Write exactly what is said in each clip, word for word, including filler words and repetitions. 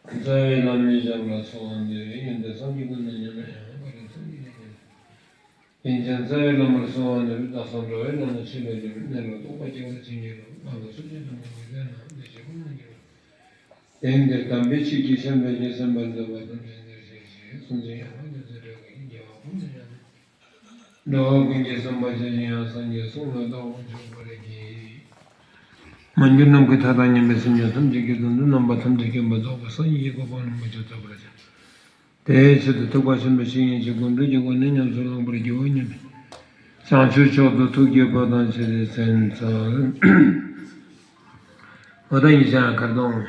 རྩ་བའི་བླ་མའི་ཞབས་ལ་གསོལ་བ་འདེབས། ཡོན་ཏན་བསམ་གྱིས་ཀུན་ནས་མཉམ་པའི་ཡང་འབྲེལ་ཐོབ་ཀྱི་ལས་རྒྱུ། རིན་ཆེན་རྩ་བའི་བླ་མར་གསོལ་བ་འདེབས། བདག་སོགས་འགྲོ་བའི་ལམ་ན་ཆོས་ལས་རྒྱུ་ནས་ལོག་རྟོག་པ་སྐྱེ་བ་ཅན་གྱི་བློ། ང་ལ་སུ་ཞིག་དང་མ་གི་ལས་རྣམས་བདེ་ཆེན་ཀུན་ལས་རྒྱལ་བ། དེང་འདིར་དམ་པའི་ཆོས་ཀྱི་ཤན་པའི་རྒྱུ། སེམས་པ་མཛད་པ་ཐམས་ཅད་འདིར་གཤེགས་ཤིག། གསུང་ཆེན་ཡང་དག་རྒྱ་མཚོའི་སྒྲ་གིས། རྒྱལ་བ་ཀུན་ཏུ་ཡང་དུ། འགྲོ་བ་ཀུན་གྱི་བསམ་པ་ཇི་བཞིན་དབྱངས་སངས་རྒྱས། གསུང་ལ་བདག་དབང་ཕྱུག་པར་བགྱི། མ་གྱུར་ནམ་མཁའི་མཐའ་དང་མཉམ་པའི་སེམས་ཅན་ཐམས་ཅད་ཀྱི་དོན་དུ་རྣམ་པ་ཐམས་ཅད་མཁྱེན་པ་རྫོགས་པའི་སངས་རྒྱས་ཀྱི་གོ་འཕང་རིན་པོ་ཆེ་ཐོབ་པར་བྱ། དེའི་ཆེད་དུ་ཐེག་པ་ཆེན་པོའི་བཤེས་གཉེན་གྱི་སྒོམ་བཟླས་ཀྱི་སྒོ་ནས་ཉམས་སུ་བླང་བར་བགྱིའོ་སྙམ་པས། བྱང་ཆུབ་མཆོག་ཏུ་ཐུགས་བསྐྱེད་པ་དང་བཅས་ཏེ་མཚན་འཚལ། འོ་ད་ཉེ་ཞ་ཁར་དོང་།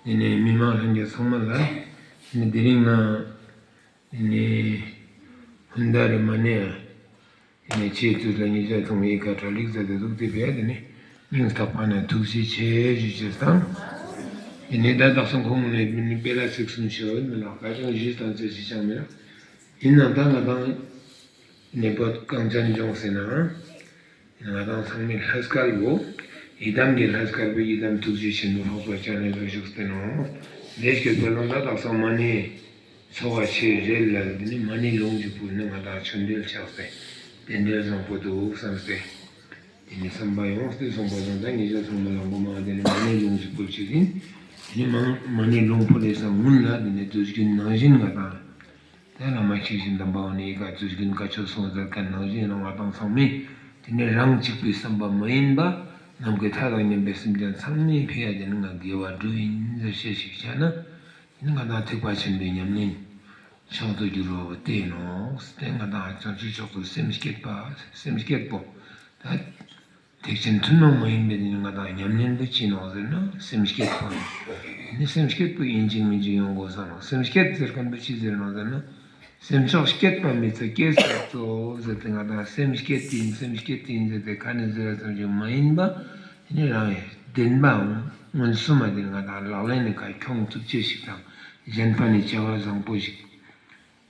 དེ་ནས་མི་མང་ལྷན་རྒྱས་ཚང་མ་ལ། དེ་ནས་དེ་རིང་ང་དེ་ནས་ཧུན་ད་རེ་མ་ནས། དེ་ནས་ཆེས་དུས་ལ་ཉེ་ཞ་ཐོང་ཡི་ག་གྲ་སྒྲིག་མཛད་དེ་འདུག། དེ་བས་དེ་ནས་སྙིང་ཐག་པ་ནས་ཐུགས་རྗེ་ཆེ་ཞུ་ཅེས་དང་། དེ་ནས་ད་དག་སང་ཁོང་ནས་དཔེ་ལ་ཚིག་གསུམ་ཞུ་མི་ལ་ཁ་ཅང་ཞུས་དང་ཚེ་ཞིག་ཅང་མི་ལ། ཡིན་ནའང་ད་ང་དང་ནས་བོད་གངས་ཅན་ལྗོངས་ཟེར་ན། ང་དང་ཚང་མའི་ལྷ་སྐལ་བོ། ཡི་དམ་གྱི་ལྷ་སྐལ་བོ་ཡི་དམ་ཐུགས་རྗེ་ཆེན་པོ་ལྷག་པར་སྤྱན་རས་གཟིགས་བཞུགས་ཏེ་ནོག། ལས་སྐལ་བོ་ལ་ད་དག་སང་མ་ཎི་ཚོགས་པ་ཆེ་རེད་ལ། དེ་ནི་མ་ཎི་ལུང་གི་ཕུལ་ནི་ང་དང་ཆོ་འཕྲུལ་ཆགས་ཏེ་དེ་འདྲའི་བཟང་པོ་འདུག་བསམ་སྟེ། དེ་ནི་བསམ་པ་ཡོངས་ཏེ་སོང་པ་དང་ད་ཉེ་ཞ་ཚང་མ་ལ་མགོ་མ་དེ་ནི་མ་ཎི་ལུང་གི་ཕུལ་ཅིག་ཡིན། དེ་ནི་མ་ཎི་ལུང་ཕུལ་ལས་སང་སྔུན་ལ་དེ་ནི་དུས་རྒྱུན་ནང་བཞིན་ང་དང་། ད་བླ་མ་ཤེས་བཞིན་དམ་པ་འོ་ནི་ཡི་ག་དུས་རྒྱུན་བཀའ་ཆོས་གསུངས་ཟེར་མཁན་ནང་བཞིན་རང་ང་དང་ཚང་མས་དེ་ནས་རང་གཅིག་པུའི་བསམ་པ་མ་ཡིན་པ་ནམ་མཁའི་མཐའ་དང་མཉམ་པའི་སེམས་ཅན་ཚང་མའི་ཕི་ཡ་དེ་ནི་ང་དགེ་བ་སྒྲུབ་ཡིན་ཟེར་བཤད་ཞིག་བྱས་ན། དེ་ནི་ང་དང་ཐེག་པ་ཆེན་པོའི་ཉམས་ལེན་མཆོག་ཏུ་གྱུར་བ་བོ་དེ་ནོག། དེ་ང་དང་བྱང་ཆུབ་མཆོག་ཏུ་སེམས་བསྐྱེད་པ་སེམས་བསྐྱེད་པོ་ད། ཐེག་ཆེན་ཐུན་མོང་མ་ཡིན་པའི་དེ་ནི་ང་དང་ཉམས་ལེན་དུ་ཅི་ནོག་ཟེར་ན་སེམས་བསྐྱེད་པོ་ནི། དེ་ནི་སེམས་བསྐྱེད་པོ་ཡིན་གཅིག་མིན་གཅིག་ཡོང་དགོས་ས་ནོག། སེམས་བསྐྱེད་ཟེར་མཁན་པོ་ཅི་ཟེར་ནོག་ཟེར་ན། སེམས་མཆོག་བསྐྱེད་པ་མི་ཚེ་སྐྱེལ་ས་གཙོ་བོ་ཟེར་ཏེ་ང་དང་སེམས་བསྐྱེད་དེ་ཡིན་སེམས་བསྐྱེད་དེ་ཡིན་ཟེར་ཏེ་ཁ་ནས་ཟེར་བ་ཙམ་ཞིག་མ་ཡིན་པ། དེ་ནི་རང་ཡི་བདེན་པའང་མངོན་སུམ་མ་དེ་ནི་ང་དང་ལག་ལེན་ནི་ཁ་ཁྱོང་ཐུབ་ཅེས་ཤིག་དང་གཞན་ཕན་ནི་བྱ་བ་བཟང་པོ་ཞིག།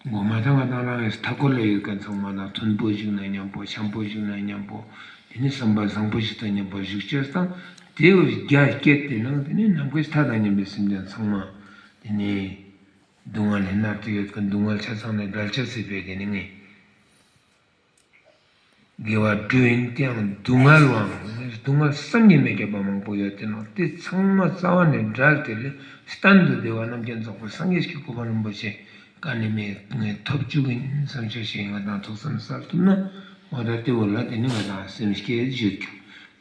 མགོ་མ་ཐང་ང་དང་རང་ཡི་མཐའ་འཁོར་ལ་ཡོད་མཁན་ཚང་མ་དང་མཐུན་པོ་ཞིག་ན་མཉམ་པོ་འཆམ་པོ་ཞིག་ན་མཉམ་པོ། དེ་ནི་བསམ་པ་བཟང་པོ་ཞིག་དང་མཉམ་པོ་བཞུགས་ཅེས་དང་དེ་བོ་རྒྱ་བསྐྱེད་དེ་ནང་དེ་ནི་ནམ་མཁའི་མཐའ་དང་མཉམ་པའི་སེམས་ཅན་ཚང་མ་དེ་ནི་སྡུག་བསྔལ་ལས་མནར་ཏེ་ཡོད་མཁན་སྡུག་བསྔལ་ཆ་ཚང་ནས་བསྒྲལ་ཅེས་སི་ཕི་ཡ་དེ་ནི་ངས་དགེ་བ་སྒྲུབ་ཡིན། དེའང་སྡུག་བསྔལ་བའང་སྡུག་བསྔལ་བསམ་གྱིས་མི་ཁྱབ་པ་མང་པོ་ཡོད་དེ་ནོག། དེ་ཚང་མ་རྩ་བ་ནས་བསྒྲལ་ཏེ་ལས་གཏན་དུ་བདེ་བ་རྣམ་མཁྱེན་རྫོགས་པའི་སངས་རྒྱས་ཀྱི་གོ་འཕང་རིན་པོ་ཆེ་ཀ་ནས་མེད་ངས་ཐོབ་བཅུག་ཡིན་བསམ་ཤེས་ཤིག་ང་དང་ཐུགས་བསམ་གསལ་ཐུབ་ན། འོ་ད་དེ་བོ་ལ་དེ་ནི་ང་དང་སེམས་བསྐྱེད་བརྗོད་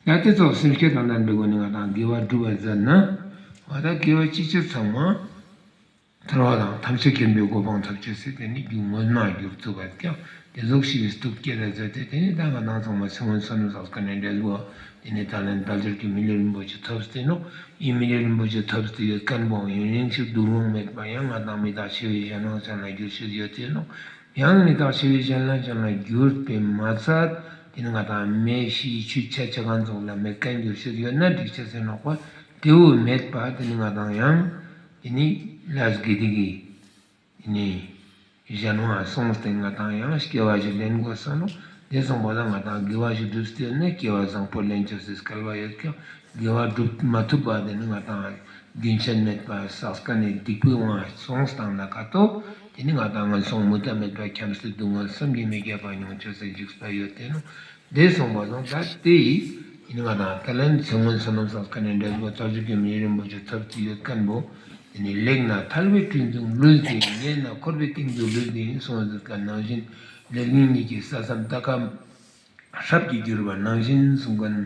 ཀྱང་། ད་དེ་ཚོ་སེམས་བསྐྱེད་དང་ལྡན་པའི་སྒོ་ནས་ང་དང་དགེ་བ་སྒྲུབ་པ་མཛད་ན། འོ་ད་དགེ་བ་ཅི་ཅི་ཚང་མ། ཐར་པ་དང་ཐམས་ཅད་མཁྱེན་པའི་གོ་འཕང་ཐོབ་ཅེས་སི་དེ་ནི་རྒྱུ་ངོ་མ་གྱུར་ཐུབ་པ་ཀྱང་དེ་ཟུག་ཞིག་སྟུག་སྐྱེད་ལ་མཛད་དེ་དེ་ནི་ད་ང་དང་ཚང་མ་ཚེ་སྔོན་བསོད་ནམས་བསགས་མཁན་ནི་འབྲས་བུ་དེ་ནི་ད་ལན་དལ་འབྱོར་གྱི་མི་ལུས་རིན་པོ་ཆེ་ཐོབ་སྟེ་ནོག། ཡིད་མི་ལུས་རིན་པོ་ཆེ་ཐོབ་སྟེ་ཡོད་མཁན་པོ་ཡུན་རིང་ཞིག་སྡུག་རུང་མེད་པ་ཡང་ང་དང་མི་རྟག་འཆི་བའི་གཞན་དབང་ཅན་ལ་འགྱུར་ཤེས་ཡོད་དེ་ནོག། ཡང་མི་རྟག་འཆི་བའི་གཞན་དབང་ཅན་ལ་འགྱུར་བས་མ་ཚད་དེ་ནི་ང་དང་མེ་ཤི་ཆུ་ཆ་ཆ་གང་ཙོགས་ལ་མེད་མཁན་འགྱུར་ཤེས་ཡོད་ན་འགྲིག་ཅེས་ཟེར་ནོག་པ། དེ་བོ་མེད་པ་དེ་ནི་ང་དང་ཡང་དེ་ནི་ལས་དགེ་སྡིག་གི་དེ་ནི་གཞན་དབང་སོང་སྟེ་ང་དང་ཡང་སྐྱེ་བ་ཞིག་ལེན་དགོས་ས་ནོག། དེ་སོང་པ་ལ་ང་དང་དགེ་བ་ཞིག་སྒྲུབ་སྟེ་ནི་སྐྱེ་བ་བཟང་པོ་ལེན་ཅེས་སི་སྐལ་བ་ཡོད་ཀྱང་དགེ་བ་སྒྲུབ་མ་ཐུབ་པ་དེ་ནི་ང་དང་རྒྱུན་ཆད་མེད་པ་བསགས་མཁན་ནི་སྡིག་པའི་དབང་སོང་སྟེ་ན་ཀ་ཏོ་དེ་ནི་ང་དང་ངན་སོང་མུ་མཐའ་མེད་པ་ཁྱམས་སུ་སྡུག་བསྔལ་བསམ་གྱིས་མི་ཁྱབ་པ་མྱོང་ཅེས་སི་འཇིགས་པ་ཡོད་དེ་ནོག། དེ་སོང་པ་སོང་ད་དེ་ཡིན་ང་དང་ད་ལན་ཚེ་སྔོན་བསོད་ནམས་བསགས་མཁན་ནི་འབྲས་བུ་དལ་འབྱོར་གྱི་མི་ལུས་རིན་པོ་ཆེ་ཐོབ་སྟེ་ཡོད་མཁན་པོ། དེ་ནི་ལེགས་ན་ཐལ་བའི་སྤྲིན་དུ་ལུས་ཏེ་ཉེས་ན་འཁོར་བའི་གཏིང་དུ་ལུས་ཏེ་ཡིན་གསུངས་ཟེར་མཁན་ནང་བཞིན་ལེགས་ཉེས་གཉིས་ཀྱི་ས་མཚམས་ད་ཀ་སྲབ་ཀྱིས་བསྒྱུར་བ་ནང་བཞིན་གསུངས་མཁན་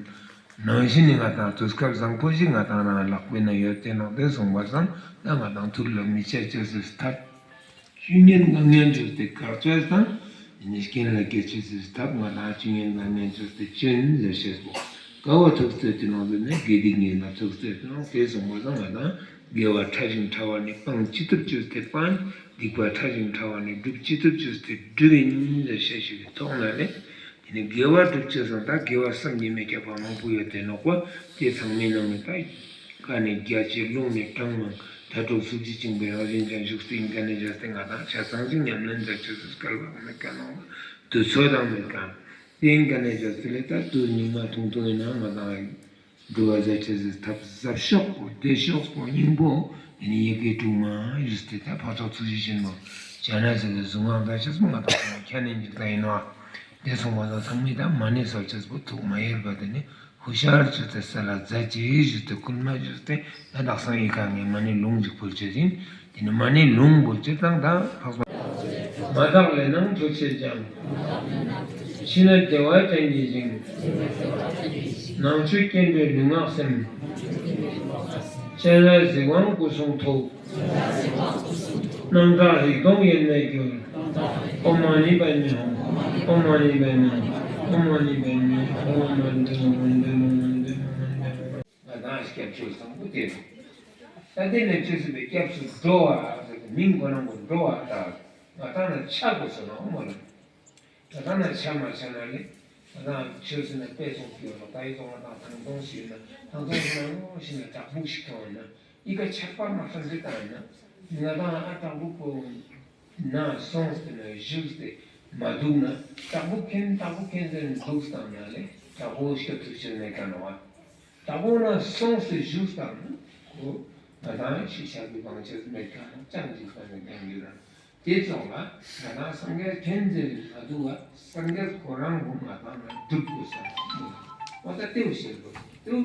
ནང་བཞིན་ནི་ང་དང་དུས་སྐབས་བཟང་པོ་ཞིག་ང་དང་རང་ལག་པའི་ནང་ཡོད་དེ་ནོག། དེ་སོང་པ་སང་ད་ང་དང་ཐུགས་ལ་མི་ཆད་ཅེས་སི་ཐབས། བཅུ་གཉིས་དགག་ཉེས་བཅོས་ཏེ་དགག་བཅོས་དང་། དེ་ནས་རྐྱེན་ལ་སྐྱེ་བཅོས་ཏེ་ཐབས་ང་དང་བཅུ་གཉིས་དགག་ཉེས་བཅོས་ཏེ་སྐྱོན་ཟེར་ཤེས་པོ། དགའ་བ་ཐོབ་སྟེ་དེ་ནང་དུ་ནི་དགེ་སྡིག་གཉིས་ལ་ཐོབ་སྟེ་དེ་ནང་དེ་སོང་པ་སང་ང་དང་དགེ་བ་ཕྲ་ཞིང་ཕྲ་བ་ནི་སྤང་ཅི་ཐུབ་བཅོས་ཏེ་སྤང་། སྡིག་པ་ཕྲ་ཞིང་ཕྲ་བ་ནི་སྒྲུབ་ཅི་ཐུབ་བཅོས་ཏེ་སྒྲུབ་ཡིན་ཟེར་ཤེས་ཤིག་གི་ཐོག་ན་ལས། དེ་ནི་དགེ་བ་སྒྲུབ་ཅེས་སང་ད་དགེ་བ་བསམ་གྱིས་མི་ཁྱབ་པ་མང་པོ་ཡོད་དེ་ནོག་པ། དེ་ཚང་མའི་ནང་ནས་ད། ཀ་ནས་རྒྱ་ཆེ་རླུང་ནས་གྲང་མང་དྭ་ཕྲུག་སུག་ཅི་བཅིངས་པའི་རང་བཞིན་ཅན་བཞུགས་སྟེ་ཡིན་ཀ་ནས་བཞག་སྟེ་ང་དང་ཆ་ཚང་ཞིག་ཉམས་ལེན་མཛད་ཅེས་སི་སྐལ་བ་མེད་ཀ་ནོག། དུས་ཚོད་དང་མེད་ཀ། དེ་ཡིན་ཀ་ནས་བཞག་སྟེ་ལས་ད་དུས་སྙིགས་མ་ཐུང་ཐུང་ཡིན་ན་ང་དང་སྒྲུབ་པ་མཛད་ཅེས་སི་ཐབས་ཟབ་ཤོས་པོ་བདེ་ཤོས་པོ་སྙིང་པོ་ དེ་ནི་ཡི་གེ་དྲུག་མ་ཞུས་ཏེ་ད་འཕགས་མཆོག་ཐུགས་རྗེ་ཆེན་པོ་སྤྱན་རས་གཟིགས་ཀྱི་གཟུངས་སྔགས་དང་ཆས་པོ་ང་དང་ཚང་མ་ཁྱེར་ནས་འཇུག་ད་ཡིན་ནོག། དེ་སོང་བ་དང་ཚང་མས་ད་མ་ཎི་གསོལ་ཆས་པོ་ཐུགས་མ་ཡེར་བ་དེ་ནི་ཧུ་ཤར་ཅོས་ཏེ་ས་ལ་ཛ་ཅིག་ཞུས་ཏེ་སྐུལ་མ་ཞུས་ཏེ་ད་དག་སང་ཡི་གེ་ངས་མ་ཎི་ལུང་ཅིག་ཕུལ་ཆེད་ཡིན། དེ་ནི་མ་ཎི་ལུང་ཕུལ་ཆེད་དང་ད་འཕགས་པ། མ་དག་ལས་སྣང་མཐུ་ཆེ་ཀྱང་། ཕྱི་ནི་བདེ་བ་ཅན་གྱི་ཞིང་། ནང་མཆོད་སྐྱེ་འགྲོའི་ལུས་ངག་སེམས། སྤྱན་རས་གཟིགས་དབང་སྐུ་གསུང་ཐུགས། སྣང་གྲགས་རིག་སྟོང་དབྱེར་མེད་གྱུར། ཨོཾ་མ་ཎི་པདྨེ་ཧཱུྃ། ཨོཾ་མ་ཎི་པདྨེ་ཧཱུྃ། ཨོཾ་མ་ཎི་པདྨེ་ཧཱུྃ། ཨོཾ་མ་ཎི་པདྨེ་ཧཱུྃ། ང་དང་སྐྱབས་ཆོས་བཟང་པོ་དེ་རེད། ད་དེ་ནས་ཆོས་སྲིད་པའི་སྐྱབས་སུ་འགྲོ་བ་ཟེར་ཏེ་མིང་ཁོ་རང་གི་འགྲོ་བ་ད་ང་དང་ན་ཆ་དགོས་སོ་ནོ་མ་ལ། ད་ལྟ་ན་ཆ་མ་ཆ་ན་ལེ། ད་ལྟ་ཆོས་ཟེར་ན་དཔེ་སོང་གི་ཡོད་ལ། ད་ཡི་ཙོགས་ང་དང་ཐང་སྟོང་ཞིག་ཡོད་ན་ཐང་སྟོང་ཞིག་ན་ངོ་ཤེས་ན་བྲག་ཕུག་ཞིག་མཐོང་ན་ཡི་གེ་ཆགས་པ་མ་ཤེས་ཟེར་ད་ན་ང་དང་ཨ་བྲག་ཕུག་པོ་ན་སོང་སྟེ་ན་བཞུགས་ཏེ་མ་འདུག་ན་བྲག་ཕུག་མཁན་བྲག་ཕུག་མཁན་ཟེར་ན་འདུག་སྟངས་ན་ལེ། བྲག་ཕུག་སྐྱོབ་ཐུབ་ཆེན་མེད་ཀ་ནོ་བ། བྲག་ཕུག་ན་སོང་སྟེ་བཞུགས་སྟངས་ན་ཁོ་ང་དང་ཤེས་བྱ་གི་བང་ཆེན་མེད་ཀ་ན་ཅང་འཇིགས་པ་མེད་ཀ་ཡོད་ར། དེ་ཙོགས་ལ་ང་དང་སངས་རྒྱས་མཁྱེན་ཟེར་ན་འདུག་བ། སངས་རྒྱས་ཁོ་རང་གོ་ང་དང་ལ་སྒྲུབ་དགོས་ས་འདུག་བ། ད་དེ་བོ་ཤེས་དགོས། དེ་བོ་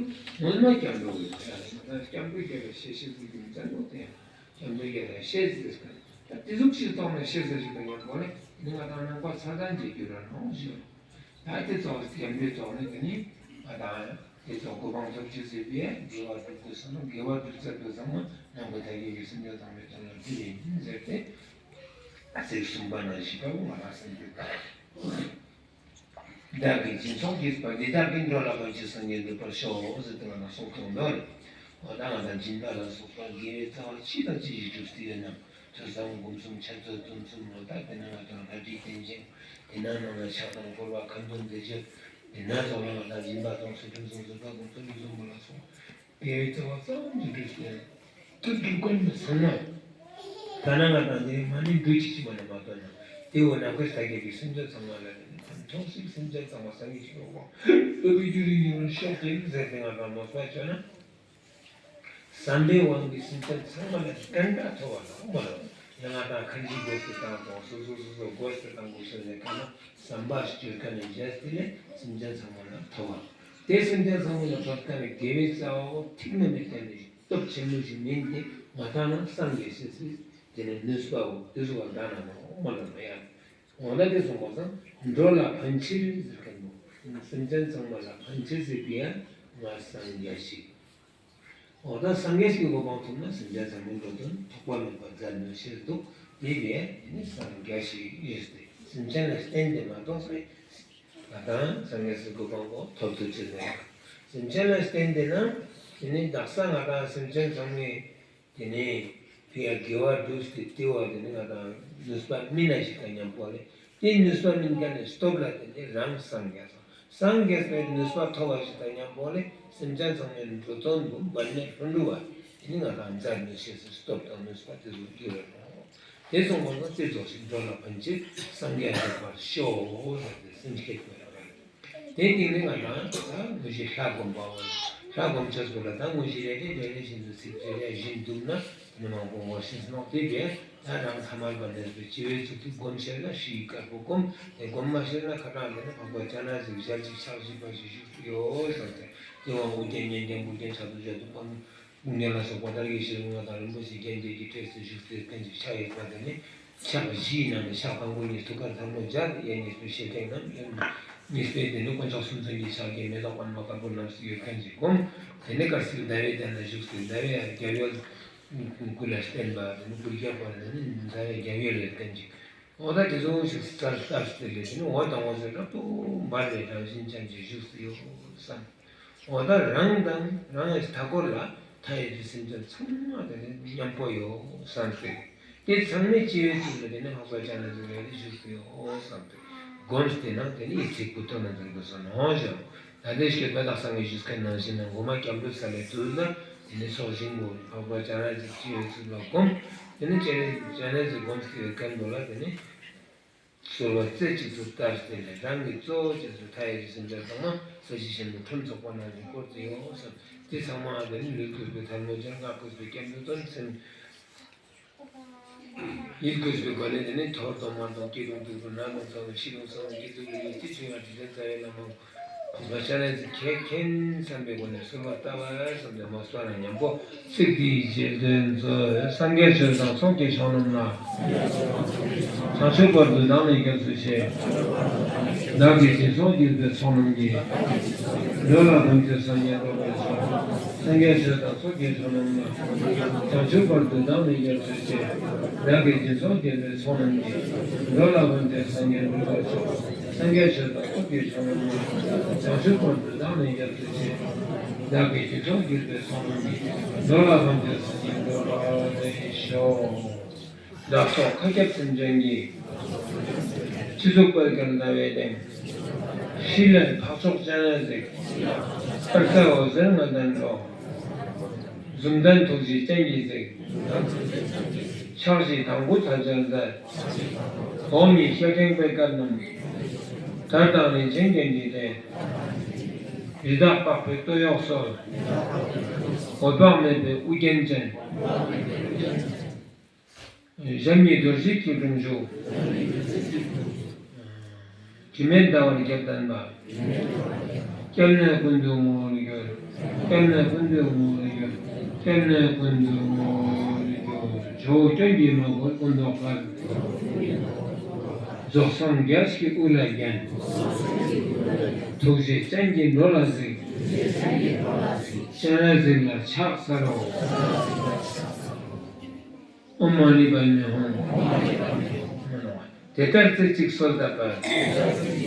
ངོ་མ་སྐྱབས་འགྲོ་དགོས་ས་རེད། ང་དང་སྐྱབས་འགྲོ་རྒྱལ་བའི་ཞལ་ཤེས་ཟེར་གྱི་མི་ཙམ་པོ་དེ་ཡང་སྐྱབས་འགྲོ་རྒྱལ་བའི་ཞལ་ཟེར་ག་ད་དེ་ཟུག་ཤེས་ཐོག་ནས་ཤེས་ཟེར་ཞིག་དང་མཉམ་པོ་ནི་ང་དང་ནང་པ་ཚ་དང་རྗེས་འགྱུར་ར་ནོ་ཞེས། ད་དེ་ཙོགས་སི་སྐྱབས་འགྲོའི་ཙོགས་ནི་དེ་ནི་ང་དང་དེ་ཙོགས་གོ་འཕང་ཐོབ་ཅེས་ཟེར་བའི་དགེ་བ་སྒྲུབ་དགོས་ས་ན་དགེ་བ་སྒྲུབ་ཚར་དུས་ཚང་མ་ནང་པའི་ཐར་རྒྱུ་གི་སེམས་ཅན་ཚང་མའི་དོན་ལ་འདི་ཡིན་ཟེར་ཏེ། ཚིག་གསུམ་པ་ན་བཞི་པ་བོ་ང་དང་སེམས་ཀྱི་བདག་གིས་སྦྱིན་སོགས་བགྱིས་པ་འདི་དག་གིས། འགྲོ་ལ་ཕན་ཕྱིར་སངས་རྒྱས་འགྲུབ་པར་ཤོག་ཟེར་ཏེ་ང་དང་གསུང་ཐོག་འདོར། འོ་ད་ང་དང་སྦྱིན་པ་ལ་སོགས་པ་དགེ་བའི་རྩ་བ་ཅི་དང་ཅི་ཞིག་བསྒྲུབས་ཏེ་ཡོད་ན། ཐོས་བསམ་སྒོམ་གསུམ་འཆད་རྩོད་རྩོམ་གསུམ་ལོ་ད་དེ་ན་ང་དང་ལྷ་བྲིས་རྟེན་བཞེངས། དེ་ན་ནང་ལ་ཕྱག་དང་སྐོར་བ་ཁ་འདོན་མཛད་རྗེས། དེ་ན་ཚོགས་ལ་ང་དང་སྦྱིན་པ་གཏོང་ཚུལ་ཕུན་སུམ་ཚོགས་པ་སྒོམ་ཚུལ་ལུས་འཛོམས་པ་ལ་སོགས་དགེ་བའི་རྩ་བ་ཙམ་ཞིག་བསྒྲུབས་ཏེ་ཡོད་ན། དེ་སྒྲུབ་མཁན་མི་ཚང་མ་ད་ན་ང་དང་དེ་མ་ནི་འབྲུ་ཅིག་ཅིག་མ་ནི་མ་བཏོན་ན་དེ་འོ་ན་ཁོས་ད་གེ་གི་སེམས་ཅན་ཚང་མ་ལ་ནི་ཕན་ཐོགས་ཤིག་སེམས་ཅན་ཚང་མ་སངས་རྒྱས་ཤིག་ཡོང་བ་འོ་བི་རྒྱུ་རིག་ཡོང་ཤོག་ཅེས་ཟེར་ཏེ་ང་དང་མོས་པ་བཅོས་ན། བསམ་པའི་དབང་གིས་སེམས་ཅན་ཚང་མ་ལ་གང་འདྲ་ཐོབ་པ་ལ་འོ་མ་ལ་ཡང་ང་དང་ཁ་འཇིག་དགོས་སུ་བཏང་དང་སོ་སོ་སོ་སོ་དགོས་སུ་བཏང་དགོས་སུ་ནས་ཁ་ན་བསམ་པ་ཞིག་བཅོས་ཁ་ནས་བྱས་ཏེ་ལས་སེམས་ཅན་ཚང་མ་ལ་ཐོབ་པ། དེ་སེམས་ཅན་ཚང་མ་ལ་ཐོབ་ཁ་ནས་དགེ་བའི་རྩ་བ་འོ་ཐིག་ནས་མི་བསྟན་ནས་སྟོབས་ཆེན་མོ་ཞིག་མིན་ཏེ་ང་དང་ན་སངས་རྒྱས་སི་སི་དེ་ནས་ནུས་པ་འོ་དེ་ཟུག་བ་འདྲ་ན་མ་འོ་མ་ལ་མ་ཡང་འོ་ན་དེ་སོང་བ་སང་འགྲོ་ལ་ཕན་ཕྱིར་ཟེར་མཁན་པོ་སེམས་ཅན་ཚང་མ་ལ་ཕན་ཕྱིར་ཟེར་བི་ཡ་ང་སངས་རྒྱས་ཤིག་འོ་ད་སངས་རྒྱས་ཀྱི་གོ་འཕང་ཐོབ་ན་སེམས་ཅན་ཚང་མའི་འགྲོ་དོན་ཐོགས་པ་མེད་པ་མཛད་ནུས་ཤེས་འདུག་དེ་བས་དེ་ནི་སངས་རྒྱས་ཤིག་ཡོད་དེ་སེམས་ཅན་ལ་བརྟེན་ཏེ་མ་གཏོགས་སེ་ང་དང་སངས་རྒྱས་ཀྱི་གོ་འཕང་པོ་ཐོབ་ཐུབ་ཅེས་མེད། སེམས་ཅན་ལ་བརྟེན་ཏེ་ན་དེ་ནི་དག་ས་ང་དང་སེམས་ཅན་ཚང་མས་དེ་ནི་དེ་ཡང་དགེ་བ་བསྒྲུབས་ཏེ་དེ་བ་དེ་ནི་ང་དང་ནུས་པ་མི་ན་ཞིག་དང་མཉམ་པོ་ལས་དེ་ནུས་པ་མིན་མཁན་ནི་སྟོབས་ལ་བརྟེན་ཏེ་རང་སངས་རྒྱས་སོང་། སངས་རྒྱས་པའི་ནུས་པ་ཐོབ་པ་ཞིག་དང་མཉམ་པོ་ལས་སེམས་ཅན་ཚང་མའི་འགྲོ་དོན་པོ་འབད་མེད་ལྷུན་གྲུབ་པ་དེ་ནི་ང་དང་མཛད་ནུས་ཤེས་སི་སྟོབས་དང་ནུས་པ་དེ་ཚོ་རྒྱུ་རེད་ནོ། དེ་སོང་བ་ན་དེ་ཚོ་ཞིག་འགྲོ་ལ་ཕན་ཕྱིར་སངས་རྒྱས་འགྲུབ་པར་ཤོག་ཟེར་ཏེ་སེམས་བསྐྱེད་དགོས་ར་རེད། དེ་སྟེང་ནས་ང་དང་ད་དངོས་གཞི་ལྷ་སྒོམ་པའོ། ལྷ་སྒོམ་ཆས་པོ་ལ་ད་དངོས་གཞི་རེ་རེ་རེ་རེ་བཞིན་དུ་ཚིག་རེ་རེ་བཞིན་འདུག་ན་ནི་མང་པོ་ངོ་ཤེས་སོང་དེ་བས་ད་རང་ཐ་མལ་པ་ནས་པའི་བྱིས་པའི་ཚུལ་དུ་སྒོམ་ཤེས་ན་ཧྲིལ་དཀར་པོ་སྒོམ། དེ་སྒོམ་མ་ཤེས་ན་ཁ་གྲངས་ལས་ན་འཕགས་པ་སྤྱན་རས་གཟིགས་ཞལ་གཅིག་ཕྱག་བཞི་པ་ཞིག་བཞུགས་སུ་ཡོད་བསམ་སྟེ་དེ་བ་ཨོ་རྒྱན་སྙན་རྒྱན་བུ་རྒྱན་ཕྱག་ཏུ་བཞག་ཏུ་སྤང་དཔུང་གཉེན་ལ་སོགས་པ་དར་གྱི་ཞལ་ལྔ་དང་རིན་པོ་ཆེ་རྒྱན་བརྒྱད་ཀྱི་གྲས་སུ་བཞུགས་ཏེ་ཡོད་མཁན་ཅིག་ཕྱག་གཡས་པ་དེ་ནི་ཕྱག་བཞིའི་ནང་ནས་ཕྱག་དང་པོ་གཉིས་ཐུགས་ཀར་ཐལ་མོ་སྦྱར། གཡས་གཉིས་པོ་ཤེས་ལྡན་ནམ་གཡོན་གཉིས་པོ་དེ་ནི་དཀོན་མཆོག་གསུམ་མཚོན་གྱི་ཕྱག་རྒྱའི་མེ་ཏོག་པདྨ་དཀར་པོ་བསྣམས་སུ་ཡོད་མཁན་ཅིག་སྒོམ། དེ་ནི་དཀར་སིལ་ཟླ་བའི་གདན་ལ་བཞུགས་ཏེ་ཟླ་བའི་རྒྱབ་ཡོལ་སྐུ་ལ་བརྟེན་པ་དེ་ནི་སྐུ་རྒྱབ་པ་དེ་ནི་ཟླ་བའི་རྒྱབ་ཡོལ་ཡོད་མཁན་ཅིག་འོ་ད་དེ་ཚོ་ཞིག་ལྟར་ལྟར་སྟེ་ལས་དེ་ནི་འོ་དང་འོ་ཟེར་སྐབས་སུ་འབར་བའི་རང་བཞིན་ཅན་གྱི་བཞུགས་སུ་ཡོད་བསམ། འོ་ད་རང་དང་རང་གི་མཐའ་འཁོར་ལ་མཐའ་ཡས་ཀྱི་སེམས་ཅན་ཚང་མ་དེ་ནི་མཉམ་པོ་ཡོད་བསམ་སྟེ། དེ་ཚང་མའི་སྤྱི་བོའི་གཙུག་ལ་དེ་ནི་འཕགས་པ་སྤྱན་རས་གཟིགས་ལ་བཞུགས་སུ་ཡོད་བསམ་སྟེ། སྒོམ་སྟེ་ན་དེ་ནི་ཡིད་ཚིམ་པོ་ཐོབ་ན་འདུག་གོ་ས་ནོ་ཞེས། ད་དེ་སྐྱོད་པ་དག་སང་གི་ཞུས་མཁན་ནང་བཞིན་ན་མགོ་མ་སྐྱབས་འགྲོ་ས་ལས་དུས་ལ་དེ་ནི་ཚོགས་ཞིང་པོ་འཕགས་པ་སྤྱན་རས་གཟིགས་སྤྱི་བོའི་གཙུག་ལ་བསྒོམ། དེ་ནི་སྤྱན་རས་སྤྱན་རས་གཟིགས་བསྒོམས་ཏེ་ཡོད་མཁན་པོ་ལ་དེ་ནི་གསོལ་བ་རྩེ་གཅིག་ཏུ་བཏབ་སྟེ་ནས་རང་གི་གཙོ་བོ་རྗེས་སུ་མཐའ་ཡས་ཀྱི་སེམས་ཅན་ཚང་མ་ས་གཞི་གཞན་དུ་ཁྲིམས་ཚོགས་པ་ནང་བཞིན་བསྐོར་ཏེ་ཡོད་བསམ། དེ་ཚང་མ་དེ་ནི་ལུས་གུས་པའི་ཐལ་མོ་སྦྱར། ངག་གུས་པའི་སྐྱབས་འགྲོ་དོན་སེམས། ཡིད་གུས་པའི་སྒོ་ནས་དེ་ནི་འཐོར་དང་མར་དང་སྐྱིད་དང་སྡུག་དང་ན་དང་ཚ་དང་ཤི་དང་གསོན་དང་སྐྱེ་ཚུལ་ལ་ཡིད་ཆེས་བྱུང་བ་དྲི་ལན་རྩ་བའི་བླ་མ་གོང་མ་སྤྱན་རས་གཟིགས་ཁྱེད་མཁྱེན་བསམ་པའི་སྒོ་ནས་གསོལ་བ་བཏབ་པ་བསམ་སྟེ་མ་གསོལ་ན་མཉམ་པོ་ཚིག་འདིའི་རྗེས་ཟློས་མཛོད། སངས་རྒྱས་ཆོས་དང་ཚོགས་ཀྱི་མཆོག་རྣམས་ལ། བྱང་ཆུབ་བར་དུ་བདག་ནི་སྐྱབས་སུ་མཆི། བདག་གིས་སྦྱིན་སོགས་བགྱིས་པའི་ཚོགས་རྣམས་ཀྱིས། འགྲོ་ལ་ཕན་ཕྱིར་སངས་རྒྱས་འགྲུབ་པའི་ཕྱིར། སངས་རྒྱས་ཆོས་དང་ཚོགས་ཀྱི་མཆོག་རྣམས་ལ། བྱང་ཆུབ་བར་དུ་བདག་ནི་སྐྱབས་སུ་མཆི། བདག་གིས་སྦྱིན་སོགས་བགྱིས་པའི་ཚོགས་རྣམས་ཀྱིས། འགྲོ་ལ་ཕན་ཕྱིར་སངས་རྒྱས་འགྲུབ་པའི་ཕྱིར། སངས་རྒྱས་ཆོས་དང་ཚོགས་ཀྱི་མཆོག་རྣམས་ལ། བྱང་ཆུབ་བར་དུ་བདག་ནི་སྐྱབས་སུ་མཆི། བདག་གིས་སྦྱིན་སོགས་བགྱིས་པའི་ཚོགས་རྣམས་ཀྱིས། འགྲོ་ལ་ཕན་ཕྱིར་སངས་རྒྱས་འགྲུབ་པར་ཤོག། བདག་སོགས་མཁའ་ཁྱབ་སེམས་ཅན་གྱི། སྤྱི་གཙུག་པད་དཀར་ཟླ་བའི་གདན། ཧྲཱིཿལ་འཕགས་མཆོག་སྤྱན་རས་གཟིགས། དཔལ་རྩལ་འོད་ཟེར་ལྔ་ལྡན་འགྲོ། འཛུམ་ལྡན་ཐུགས་རྗེའི་སྤྱན་གྱིས་གཟིགས། ཕྱག་བཞི་དང་པོ་ཚར་བཅད་མཛད། འོག་གཉིས་ཤེལ་ཕྲེང་པད་དཀར་བསྣམས། དར་དང་རིན་ཆེན་རྒྱན་གྱིས་སྤྲས། རི་དྭགས་པགས་པའི་སྟོད་གཡོགས་གསོལ། འོད་དཔག་མེད་པའི་དབུ་རྒྱན་ཅན། ཞབས་གཉིས་རྡོ་རྗེའི་སྐྱིལ་ཀྲུང་བཞུགས། དྲི་མེད་ཟླ་བར་རྒྱབ་བརྟེན་པ། སྐྱབས་གནས་ཀུན་ཏུ་བསྔོ་བར་འགྱུར། སྐྱབས་གནས་ཀུན་ཏུ་བསྔོ་བར་འགྱུར། སྐྱབས་གནས་ཀུན་ཏུ་བསྔོ་བར་འགྱུར། ཇོ་བོ་སྐྱོན་གྱིས་མ་གོས་སྐུ་མདོག་དཀར། རྫོགས་སངས་རྒྱས་ཀྱི་དབུ་ལ་བརྒྱན། ཐུགས་རྗེའི་སྤྱན་གྱིས་འགྲོ་ལ་གཟིགས། སྤྱན་རས་གཟིགས་ལ་ཕྱག་འཚལ་ལོ། ཨོཾ་མ་ཎི་པདྨེ་ཧཱུྃ། དེ་ལྟར་རྩེ་གཅིག་གསོལ་བཏབ་པ།